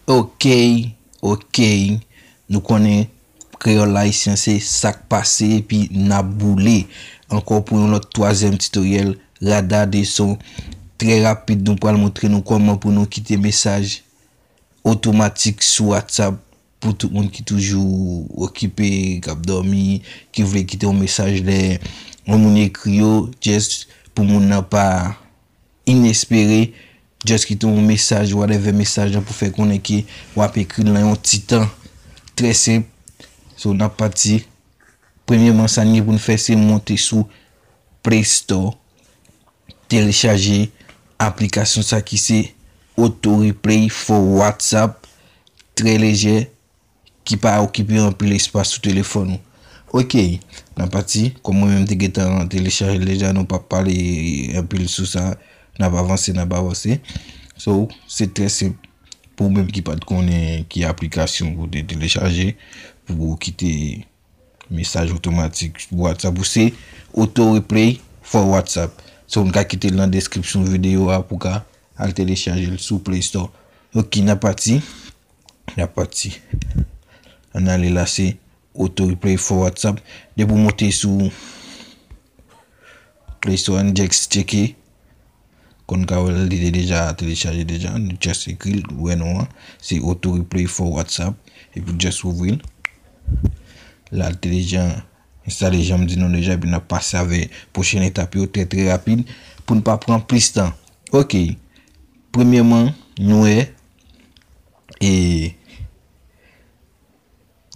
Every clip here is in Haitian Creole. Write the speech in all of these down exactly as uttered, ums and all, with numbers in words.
Ok, ok. Nou konnen kreyòl ayisyen se sa k pase epi n ap boule. Ankò pou yon lòt twazyèm titoryèl, rada de son. Trè rapid, nou pral montre nou kòman pou nou kite mesaj otomatik sou WhatsApp pou tout moun ki toujou okipe, k ap dòmi, ki vle kite yon mesaj lè yon moun ekri yo, just pou moun nan pa inespere, just kite yon mesaj, whatever mesaj lan pou fè konnen ke w ap ekri l nan yon ti tan. Trè senp. So, n ap pati. Premyèman, sa n gen pou n fè, se monte sou Play Store, telechaje aplikasyon sa ki se Auto Replay for WhatsApp, trè lejè, ki pa okipe anpil espas sou telefòn ou. Ok, n ap pati. Kòm mwen menm te gentan telechaje l deja, nou p ap pale anpil sou sa. N ap avanse, n ap avanse. So, se trè senp. Pou ou menm ki pa t konnen ki aplikasyon pou te telechaje, pou ou kite mesaj otomatik WhatsApp ou, se Auto Replay for WhatsApp. So, ou ka kite l nan deskripsyon videyo a pou ka al telechaje l sou Play Store. Ok, n ap pati. N ap pati. Ann ale la, se Auto Replay for WhatsApp. Depi w monte sou Play Store, n just tcheke. Konn ka wè l, li te deja telechaje deja. Nou just ekri l, wè non an. Se Auto Replay for WhatsApp. Epi just ouvri l. La, l te deja enstale, jan m di nou deja, epi n ap pase avè pwochen etap yo trè, trè rapid pou n pa pran plis tan. Ok. Premyèman, nou wè, e,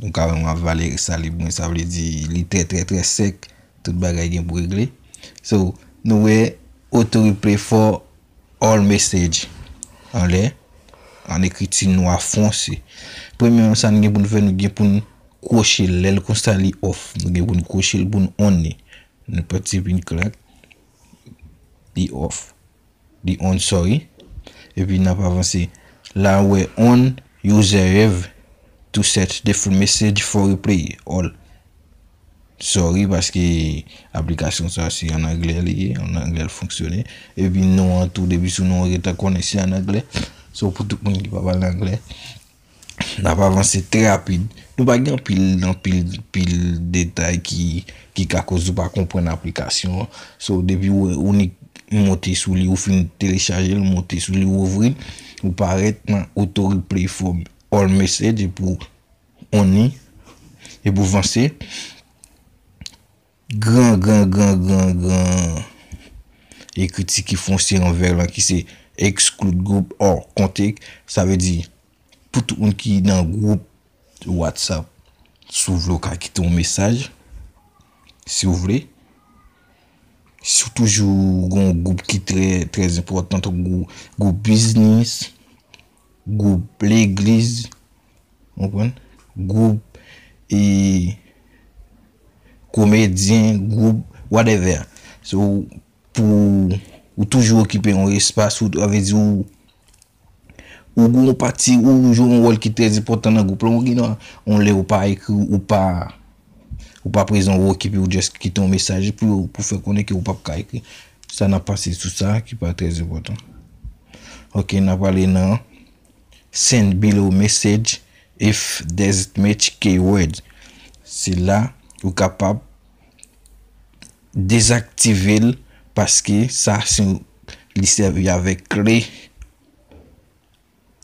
nou ka wè m ap vale sa li, mwen, sa vle di li trè, trè, trè sèk. Tout bagay gen pou regle. So, nou wè Auto Replay for all message anlè, an ekriti nwa fonse. Premyèman, sa n gen pou n fè, nou gen pou n kwoche l. Lè l konsa, li off. Nou gen pou n kwoche l pou n on li. Nou pati epi n klak. Li off. Li on, sorry. Epi n ap avanse. La, ou wè on, user have to set the full message for replay all. Sorry, paske aplikasyon sa se an anglè li ye, an anglè l fonksyone. Epi non an tou, depi sou non an, ou gentan konnen se an anglè. So, pou tout moun ki pa pale anglè, n ap avanse trè rapid. Nou pa gen anpil, anpil, pil detay ki, ki ka koz ou pa konprann aplikasyon an. So, depi ou, ou nik monte sou li, ou fin telechaje l, monte sou li, ou ouvri l, ou parèt nan Auto Replay for all message, epi w on li, epi w vanse. Gran, gran, gran, gran, gran ekriti ki fonse an vè lan, ki se exclude group or contact, sa vle di, pou tout moun ki nan gwoup WhatsApp, si w vle, w ka kite yon mesaj, si w vle. Si w toujou gen yon gwoup ki trè, trè enpòtan, tankou gwoup biznis, gwoup legliz, w konprann? Gwoup, e, komedyen, gwoup whatever. So, pou ou toujou okipe yon espas, ou, sa vle di ou, ou gen yon pati, ou jwe yon wòl ki trè enpòtan nan gwoup lan. Ou gen yon lè ou pa ekri, ou pa, ou pa prezan, ou okipe, ou just kite yon mesaj pou yo, pou fè konnen ke ou p ap ka ekri. Sa n ap pase sou sa ki pa trè enpòtan. Ok, n ap ale nan send below message if doesn't match keyword. Se la ou kapab dezaktive l paske sa se li sèvi avèk kle.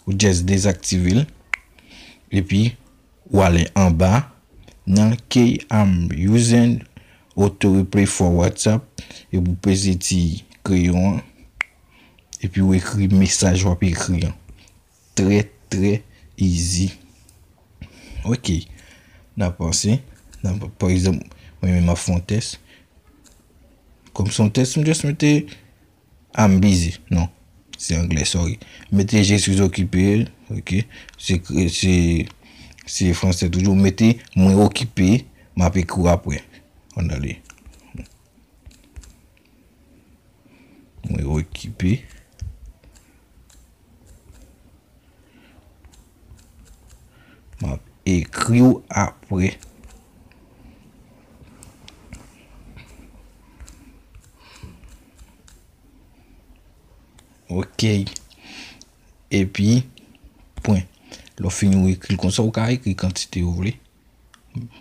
Ou just dezaktive l. Epi ou ale anba nan K I'm using auto replay for WhatsApp. Epi ou peze ti kreyon an. Epi ou ekri mesaj w ap ekri an. Trè, trè easy. Ok. N ap avanse. N ap, pa egzanp, mwen menm m ap fè yon tès. Kòm se yon tès, m just mete I'm busy. Non. Se anglè, sorry. Mete je suis occupé. Ok. Se, se, se fransè toujou. Mete mwen okipe, m ap ekri w apre. Ann ale. Mwen okipe. M ap ekri w apre. Ok. Epi, pwen. Lè w fini ou ekri l konsa, ou ka ekri kantite ou vle.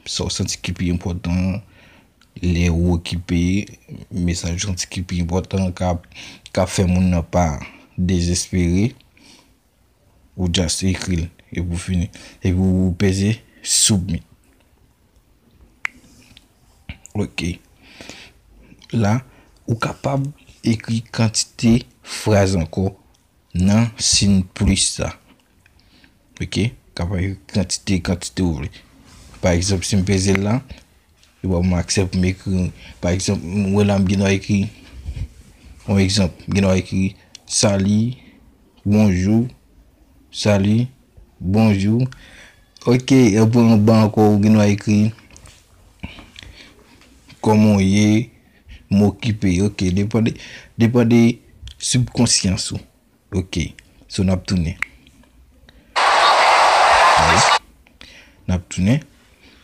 Sa w santi ki pi enpòtan, lè ou okipe, mesaj ou santi ki pi enpòtan, ka, ka fè moun nan pa dezespere, ou just ekri l, epi ou fini. Epi ou peze submit. Ok. La, ou kapab ekri kantite fraz ankò nan siy plis sa. Ok? Kapab ekri kantite, kantite ou vle. Pa egzanp, si m peze l la, li ba m aksè pou m ekri. Pa egzanp, m wè la m gen dwa ekri, yon egzanp, m gen dwa ekri, "Sali, bonjou, sali, bonjou." Ok, anba, anba ankò, ou gen dwa ekri, "Kòman w ye? M okipe." Ok, depann de, depann de sibkonsyans ou. Ok, so n ap tounen. N ap tounen.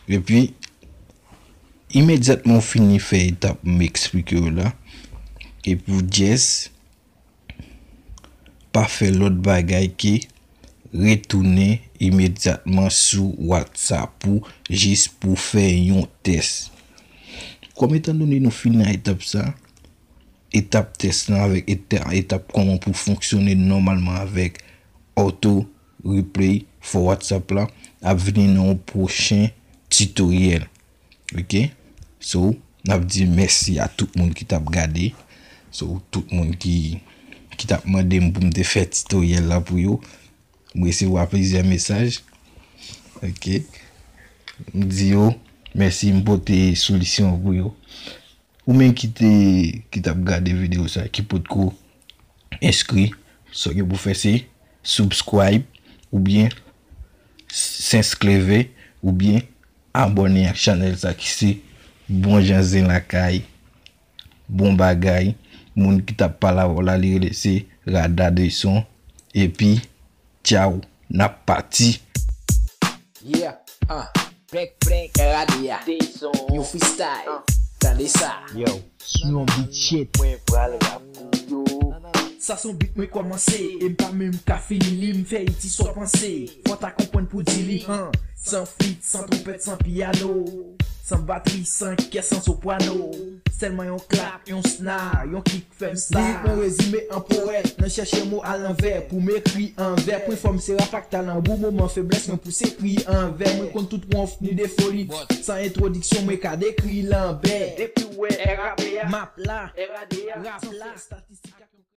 Epi, imedyatman w fini fè etap m eksplike w la, epi w just pa fè lòt bagay ke retounen imedyatman sou WhatsApp ou jis pou fè yon tès. Kòm etandone nou fin nan etap sa, etap tès lan avèk eta-, etap kòman pou fonksyone nòmalman avèk Auto Replay for WhatsApp la ap vini nan yon pwochen titoryèl. Ok? So, n ap di mèsi a tout moun ki t ap gade. So, tout moun ki, ki t ap mande m pou m te fè titoryèl la pou yo. M resevwa plizyè mesaj. Ok? M di yo mèsi, m pote solisyon pou yo. Ou menm ki te, ki t ap gade videyo sa, ki potko enskri, sa w gen pou fè se subscribe oubyen senskleve oubyen abòne ak chanèl sa ki se Bon Jan Zen Lakay, bon bagay, moun ki t ap pale avè w la, li rele se Rada Deson, epi tchaw, n ap pati. Yeah, ah, bèk bèk, R A D A, yon freestyle, tande sa. Yo, sou yon beat shit. Mwen pral rap pou yo. Sa se yon beat mwen kòmanse, e m pa menm ka fini li, m fè iti sa w panse. Fò ta konprann pou di li, han. San feat, san twonpèt, san piyano. San batri, san kè, san soprano. Sèlman yon clap, yon snare, yon kick fè m star. Lirik mwen rezime an powèt, nan chèche mo alanvè. Pou m ekri an vè, pwen fò m se rap ak talan. Gou moman feblès mwen pouse kri an vè. Mwen konn tout wonf ni defo li. San entwodiksyon, mwen ka dekri Lanbè. Depi w wè R A P A, m ap la, R A D A, rap la, statistik.